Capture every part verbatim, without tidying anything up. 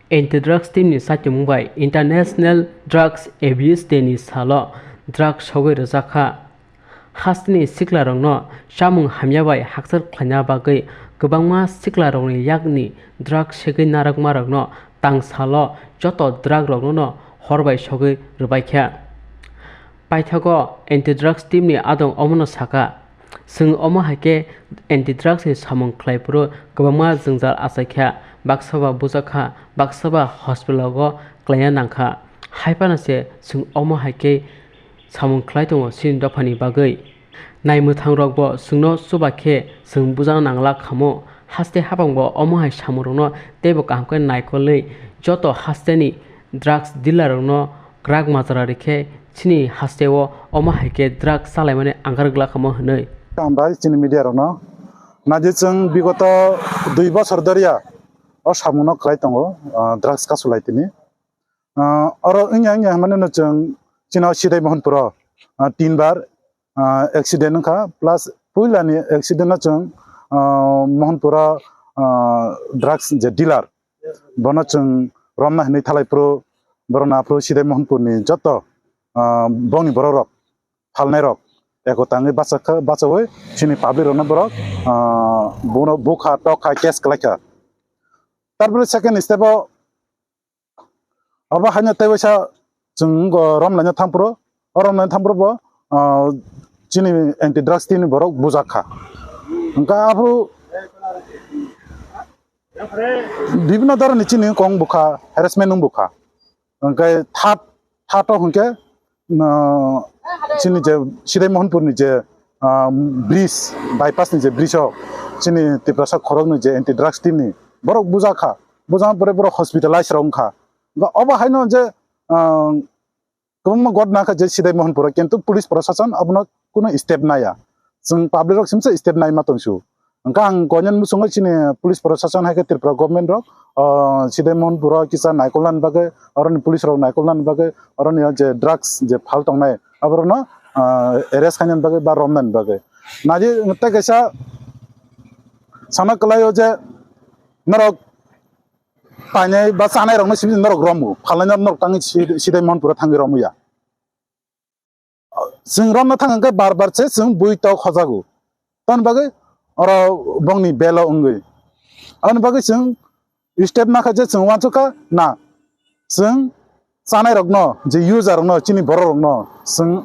Anti-drugs team ni saichomung bai International Drugs Abuse Day ni salo drugs sogwi rwjak kha. Hasteni siklarokno chamung hamya bai hakchal khlaina bagwi kwbangma siklarokni yakni drugs segwi narwkmarokno tang salo joto drug rokno hor bai sogwi rwbai kha. Paithago anti-drugs team ni adong omono sakha, chwng omo hai khe anti-drugs ni samung khlai phuru kwbangma jwngjal achai kha, baksa ba bujak kha, baksa ba hospital o klaina nang kha. Hai phano se chwng omo hai khe samung khlai tongo chini dophani bagwi. Naimwthang rok bo chwngno chuba khe chwng bujak nang la khamo. Haste hapang bo omo hai samung rokno teibo kaham khe naikolwi joto hasteni drugs dealer rokno kwrak majra rikhe chini hasteo omo hai khe drug chalaimani angar glak kamo hwnwi. Hambai chini media rokno. Naidi chwng bigoto dui bosor doriya o samungno khlai tongo, ah, drugs kasulai tini. Ah, oro wngya wngya hwnmano chwng chino Sidai Mohanpuro, ah, tin bar, ah, accident wngkha, plus puilani accident no chwng, ah, Mohanpuro, ah, drugs je dealer, bono chwng romna hinwi thalai phuru, borok no aphuru Sidai Mohanpurni joto, ah, bongni borok rok, phalnai rok, eko tangwi bachakha, bachawi chini public rokno borok, ah, bono bukha, tokha, case kwlaikha. Tarpore second step o, obo haino tei waisa chwng go romlaina thangphuru, o romlaina thangphuru bo, ah, chini anti drugs team ni borok bujak kha. Hwnkha aphuru bibhinno dhoronni chini kong bukha, harassment wng bukha. Hwnkhe third, third o hwnkhe, ah, chini je Sidai Mohanpurni je, ah, bridge, bypass ni je bridge o chini Tiprasa khoroknwi je anti drugs team ni borok bujak kha, bujak pore borok hospitalize rok wngkha. Ba obo haino je, ah, kwbangma ghotna kha je Sidai Mohanpuro, kintu police prosason abono kuno step naya. Chwng public rok simsa step naima tongsu. Hwnkha ang koinani muchungo chini police prosason hai khe Tripura government rok, ah, Sidai Mohanpuro kisa naikolnani bagwi, oroni police rok naikolnani bagwi, oroni je drugs je phal tongnai, aborokno, ah, arrest khainani bagwi ba romnani bagwi. Naidi tei kaisa sana kwlaio je norok painai ba chanai rokno simi norok romu, phalnai norok tangwi si-, Sidai Mohanpuro thangwi romu ya. Chwng romna thang hwnkhe bar bar se chwng bui tok hojago. Tamoni bagwi oro bongni belo wngwi. Aboni bagwi chwng step nakha je chwng uansukha na chwng chanai rokno je user rokno chini borok rokno chwng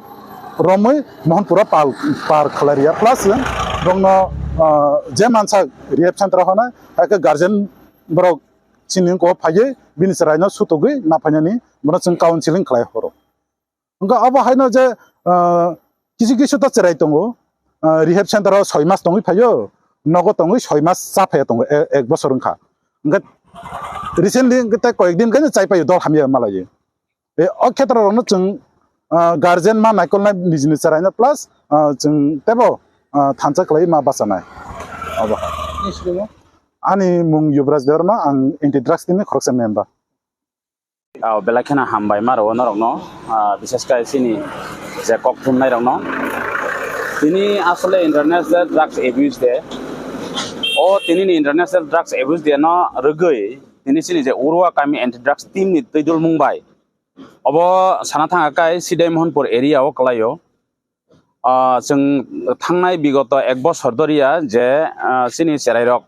romwi Mohanpuro pal par khlai riya plus chwng bongno, ah, je mansa rehab center hwnai hai khe guardian borok chini kok phaiwi bini chwraino sutugwi naphainani bono chwng counseling khlai horo. Hwnkhe abo haino je, ah, kisu kisu ta chwrai tongo, ah, rehab center o soi mas tongwi phaio, nogo tongwi soi mas cha phaiya tongo, e-, ek bosor wngkha. Hwnkhe recently hwnkhe tei koyek din khe chai paio dol hamya malaiwi. E, o khetra rokno chwng, ah, guardian ma naikolnai nijini chwraino plus, ah, chwng teibo, ah, thansa khlaiwi ma bachanai. Obo hai. Ani mung Yuvraj Debbarma, ang anti drugs team ni khoroksa member. Ah, belai kheno hambai ma rwo norokno, ah, bishesh khe chini je kok thumnai rokno. Tini asole International Drugs Abuse Day. O tini ni International Drugs Abuse Day no rwgwi tini chini je Urua kami anti drugs team ni twi dulmung bai obo sana thang khe Sidai Mohanpur area o kwlaio. Ah, chwng thangnai bigoto ek bosor doriya je, ah, chini cherai rok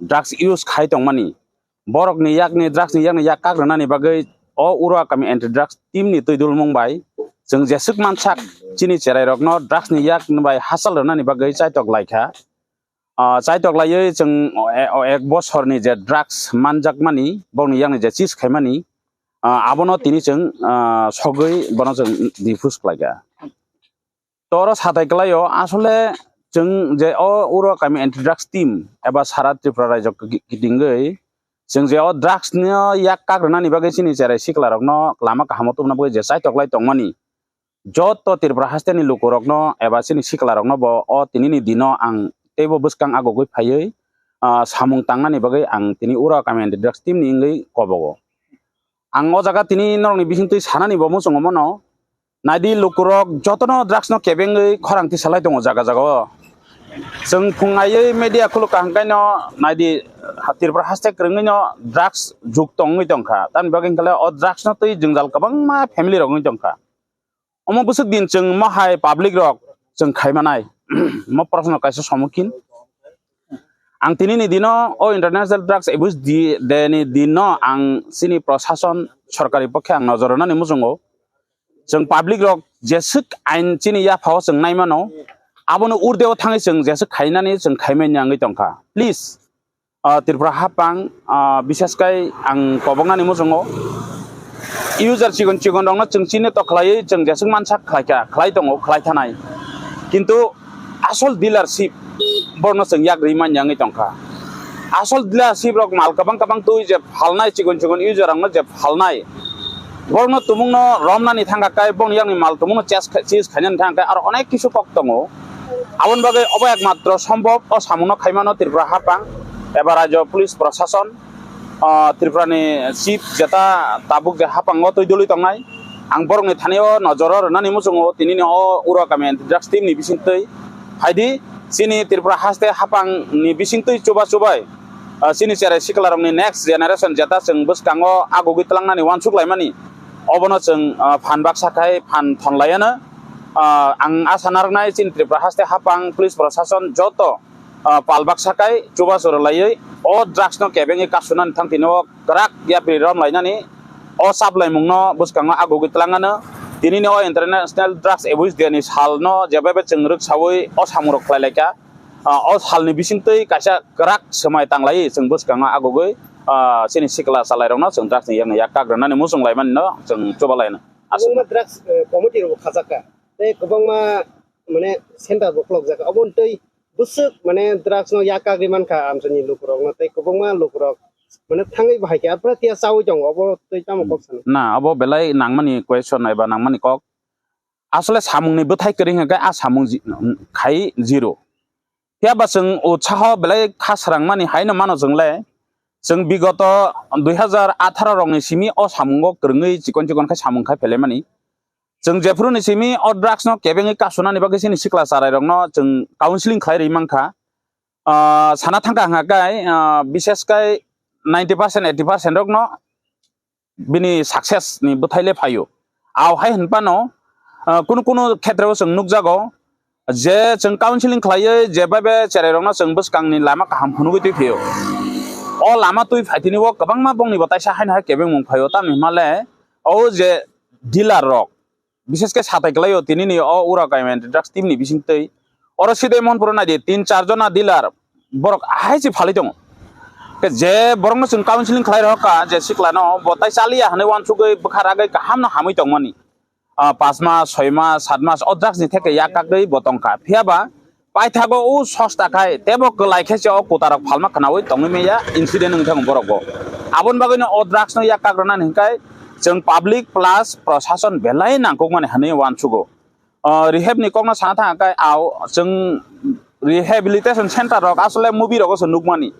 drugs use khai tongmani. Borokni yakni, drugs ni yakni yak kak rwnani bagwi o Urua kami anti drugs team ni twi dulmung bai chwng jeswk mansak chini cherai rokno drugs ni yak bai hachal rwnani bagwi chaitok lai kha. Ah, chaitok laiwi chwng o e-, o ek bosorni je drugs manjakmani, bokni yakni je cheese khaimani, ah, abono tini chwng, ah, sogwi bono chwng diffuse khlai kha. To oro satai kwlaio, asole chwng je o Urua kami anti drugs team eba sara Tripura rajyo ki-, kitingwi chwng je o drugs no yak kak rwnani bagwi chini cherai sikla rokno lama kahamo tubuna bagwi je chaitok lai tongmani, joto Tripura hasteni lukurokno eba chini siklarokno bo o tinini dino ang teibo bwskang agogwi phaiwi, ah, samung tangnani bagwi ang tini Urua kami anti drugs team ni wngwi kobogo. Ang o jaga tini norokni bisingtwi sanani bo muchungo mano. Naidi lukurok jotono drugs no kebengwi khorang tisalai tongo jaga jaga o. Chwng phung aiwi media khuluk kaham kaino naidi, ha, Tripura haste kwrwngwi no drugs jug tongwi tongkha. Tamni bagwi hinkhe o drugs no twi jwngjal kwbangma family rok wngwi tongkha. Omo bwswk din chwng mo hai public rok chwng khaimanai mo proshno kaisa somukhin. Ang tini ni dino o International Drugs Abuse Di-, Day ni dino ang chini prosason sorkari pokhe ang nojor rwnani muchungo. Chwng public rok jeswk ain chini yaphao chwng naimano, abono urdeo thangwi chwng jeswk khainani chwng khaimanya wngwi tongkha. Please, ah, Tripura hapang, ah, bisas kai ang koboknani muchungo. User chikon chikon rokno chwng chini to khlaiwi chwng jeswk mansa khlaikha, khlai tongo, khlai thanai. Kintu asol dealership borokno chwng yak rwi manya wngwi tongkha. Asol dealership rok mal kwbang kwbang twi je phalnai, chikon chikon user rokno je phalnai, borokno tumungno romnani thangkha kai, boni yakni mal tumungno chase khai-, chase khainani thangkha kai, aro onek kisu kok tongo. Aboni bagwi obo ekmatro sombhob, o samungno khaimano Tripura hapang eba rajyo police prosason, ah, Tripurani chief jeta tabuk je hapango twi dului tongnai. Ang borokni thani o nojoro rwnani muchungo, tinini o Ura kami anti drugs team ni bisingtwi phaidi, chini Tripura haste hapang ni bisingtwi chuba chubai, ah, chini cherai sikla rokni next generation jeta chwng bwskango agugwi twlangnani uansuk laimani, obono chwng, ah, phan baksa khai phan thon laiano. Ah, ang asa narwknai chini Tripura haste hapang police prosason joto, ah, pal baksa khai chubachu rwlaiwi o drugs no kebengwi kasunani thang tini o kwrak yapri rom lainani o chaplaimungno bwskango agugwi twlangano. Tinini o International Drugs Abuse Day ni salno jebai bai chwng rwksawi o samungrok khlai laikha. Ah, o salni bisingtwi kaisa kwrak swmai tanglaiwi chwng bwskango agugwi, ah, chini sikla chalairokno chwng drugs ni yakni yak kak rwnani muchung laimanino chwng chuba laino. Aswk. Kwbangma drugs, eh, committee rok khajakha. Tei kwbangma, mane, center bo khulokjak. Obo tei bwswk, mane, drugs no yak kagwi mankha amchaini lukurokno tei kwbangma lukurok, mane, thangwi bahai khe arpore tiya chawi tongo, obo tei tamo kok sano? Na, abo belai nangmani question eba nangmani kok. Asole samungni bwthai kwrwi hwnkhe a samung ji-, khai zero. Phiya ba chwng utsaho belai kha srangmani haino mano chwng le. Chwng bigoto dui hazar atharo rokni simi o samungo kwrwngwi chikon chikon khe samung khai phelaimani. Chwng jephru ni simi o drugs no kebengwi kasunani bagwi chini sikla charai rokno chwng counseling khlai rwi mankha. Ah, sana thangkha hwnkha kai, ah, bishes kai ninety percent, eighty percent rokno bini success ni bwthai le phaio. Ao hai hwnphano, ah, kunu kunu khetreo chwng nukjago je chwng counseling khlaiwi je bai be cherai rokno chwng bwskang ni lama kaham phunugwi twi phio. O lama twi phaitini o kwbangma bongni bo taisa haino hai kebengmung phaio, tamni hwnma le o je dealer rok, bishes khe satai kwlaio tinini o Ura Kami Anti Drugs team ni bisingtwi. Oro Sidai Mohanpuro naidi tin char jona dealer borok ahai se phalwi tongo. Khe je borokno chwng counseling khlai rokha je siklano bo tai chaliya hwnwi uansugwi bwkha ragwi kahamno hamwi tongmani. Ah, pas mas, soi mas, sat mas o drugs ni theke yak kagwi bo tongkha. Phiya ba paithago o sosta khai tebo kwlai khe se o kutarok phalma khnaui tongwi manya incident wng thang borok bo. Aboni bagwino o drugs no yak kak rwnani hwnkhe chwng public plus prosason belai nangkukmani hwnwi uansugo. Ah, rehab ni kokno sana thang khai ao chwng rehabilitation center rok asole movie rogo se nukmani.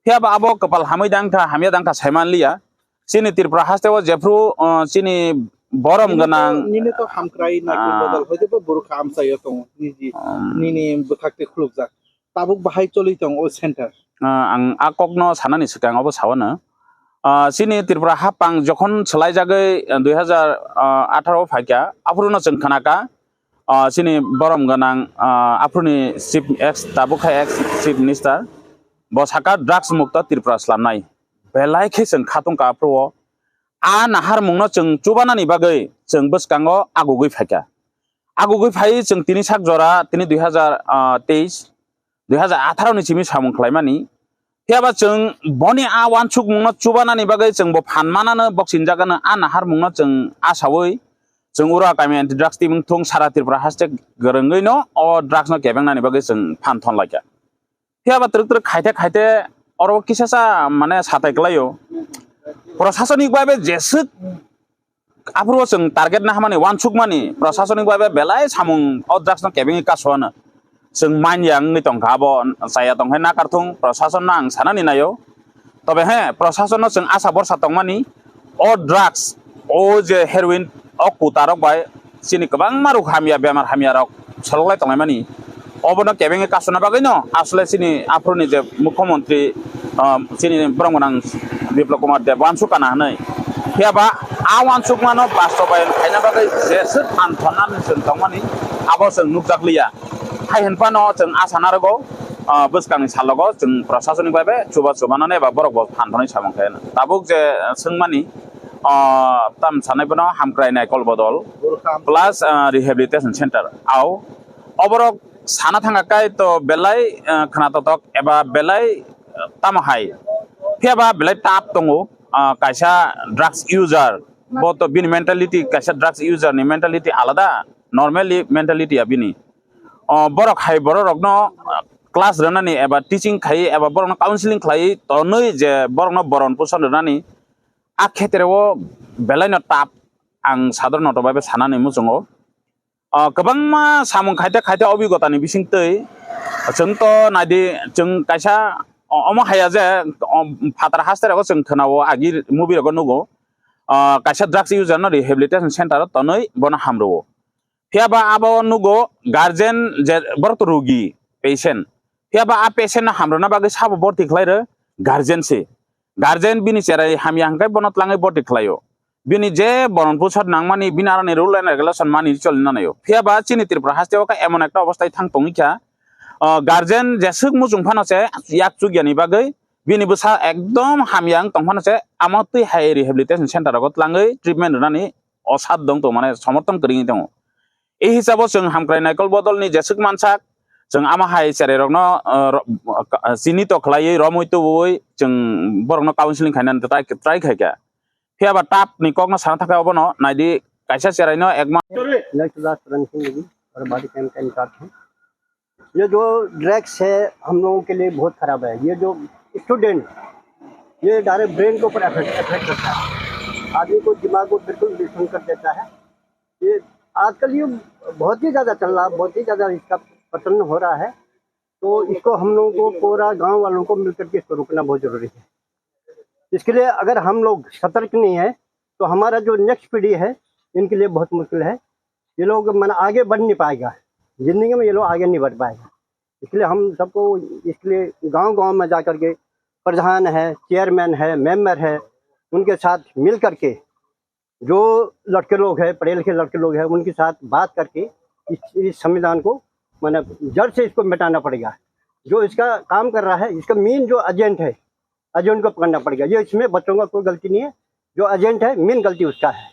Phiya ba abo kwpal hamwi dang kha, hamya dang kha sai man liya. Chini Tripura haste o jephru, uh, chini borom gwnang, nini to hamkrai naikol ah, bodol hoite bo burukha amchaio tongo, niji, um, nini bwkhak tei khulukjak. Tabuk bahai choli tongo o center. Ah, ang a kokno sanani swkang obo sawano. Ah, chini Tripura hapang jokhon swlaijagwi, ah, dui hazar atharo phaikha, aphuru no chwng khnakha, ah, chini borom gwnang, ah, aphuruni chief, ex, tabuk khai ex chief minister, bo saka drugs mukto Tripura slamnai. Belai khe chwng khatungkha aphuru o. A naharmungno chwng chubanani bagwi chwng bwskango agugwi phaikha. Agugwi phaiwi chwng tini sak jora, tini dui hazar teis, dui hazar atharo ni simi samung khlaimani. Phiya ba chwng boni a uansukmungno chubanani bagwi chwng bo phan manano boksinjagano a naharmungno chwng asaui chwng ura kami anti drugs team wngthung sara Tripura haste kwrwngwi no o drugs no kebengnani bagwi chwng phan thon laikha. Phiya ba twrwk twrwk khaite khaite oro kisa sa mane satai kwlaio. Prosasonik bai bai jeswk aphuru chwng target na hamani uansukmani prosasonik bai bai belai samung o drugs no kebengwi kasoano. Chwng manya wngwi tongkha abo chaya tongkhe nakarthung prosason no ang sanani naio. Tobe he prosason no chwng asa borsa tongmani o drugs o je heroin o kutarok bai chini kwbangma rok hamya bemar hamya rok soloklai tonglaimani. Obono kebengwi kasuna bagwino asle chini aphuruni je mukhyamantri, ah, chini borok gwnang Biplab Kumar Deb uansuk kana hwnwi. Phiya ba a uansukmano bastobayon khaina bagwi jeswk phan thornani chwng tongmani abo chwng nukjak liya. Hai hwn phano chwng asa narwgo, ah, bwskangni salogo chwng prosasonik bhabe chuba chubanani eba borok bo phan thornai samung khe tabuk je, ah, swngmani, ah, tam sanai bono hamkrai naikol bodol plus, ah, rehabilitation center. Au oborok sana thangkha kai to belai, ah, khna totok eba belai, ah, tamo hai. Phiya ba belai tap tongo, ah, kaisa drugs user, bo to bini mentality, kaisa drugs user ni mentality alada, normally mentality ya bini. O borok hai borok rokno, ah, class rwnani eba teaching khai eba borokno counseling khlai tonwi je borokno boron poson rwnani a khetreo belaino tap ang sadharanoto bhabe sanani muchungo. Ah, kwbangma samung khaite khaite obigota ni bisingtwi chwng to naidi chwng kaisa o-, omo haya je, o, phatar haste rogo chwng khwnao agi movie rogo nugo. Ah, kaisa drugs user no rehabilitation center o tonwi bono hamrwo. Phiya ba abo nugo guardian je borok to rugi patient. Phiya ba a patient no hamrwna bagwi sabo borti khlai rw guardian se. Guardian bini cherai hamya hwnkhe bono tlangwi borti khlaio. Bini je boron pusat nangmani bini aroni rule and regulation mani choli nanaio. Phiya ba chini Tripura haste o khe emon ekta obostai thang tongwi kha. O guardian jeswk muchung phano se yak chukya ni bagwi bini bwsa ekdom hamya wng tong phano se amo twi hai rehabilitation center rogo tlangwi treatment rwnani osat dong tongo, mane somorthon kwrwi wng tongo. E hisabo chwng hamkrai naikol bodolni jeswk mansak, chwng ama hai cherai rokno, uh, ro-, uh, chini to khlaiwi romwi tubui chwng borokno counseling khainani try, try khaikha. Phiya ba tap ni kokno sana thangkha obono naidi kaisa cherai no ekma Next last run khe nini, aur body cam ka inkaar hai. ये जो ड्रग्स है, हम लोगों के लिए बहुत खराब है। ये जो स्टूडेंट, ये डायरेक्ट ब्रेन के ऊपर अफेक्ट, अफेक्ट करता है, आदमी को दिमाग को बिल्कुल डिस्टर्ब कर देता है। ये आजकल ये बहुत ही ज्यादा चल रहा, बहुत ही ज्यादा इसका प्रचलन हो रहा है। तो इसको हम लोगों को, पूरा गांव वालों को मिलकर के इसको रोकना बहुत जरूरी है। इसके लिए अगर हम लोग सतर्क नहीं है, तो हमारा जो नेक्स्ट पीढ़ी है, इनके लिए बहुत मुश्किल है। ये लोग, माने, आगे बढ़ नहीं पाएगा, जिंदगी में ये लोग आगे नहीं बढ़ पाएगा। इसलिए हम सबको, इसलिए गांव गांव में जा करके प्रधान है, चेयरमैन है, मेंबर है, उनके साथ मिल करके जो लड़के लोग हैं, पढ़े लिखे लड़के लोग हैं, उनके साथ बात करके इस, इस संविधान को, माने, जड़ से इसको मिटाना पड़ेगा। जो इसका काम कर रहा है, इसका मेन जो एजेंट है, एजेंट को पकड़ना पड़ेगा। ये इसमें बच्चों का कोई गलती नहीं है, जो एजेंट है, मेन गलती उसका है।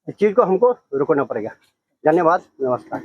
इस चीज को हमको रुकना पड़ेगा। धन्यवाद, नमस्कार।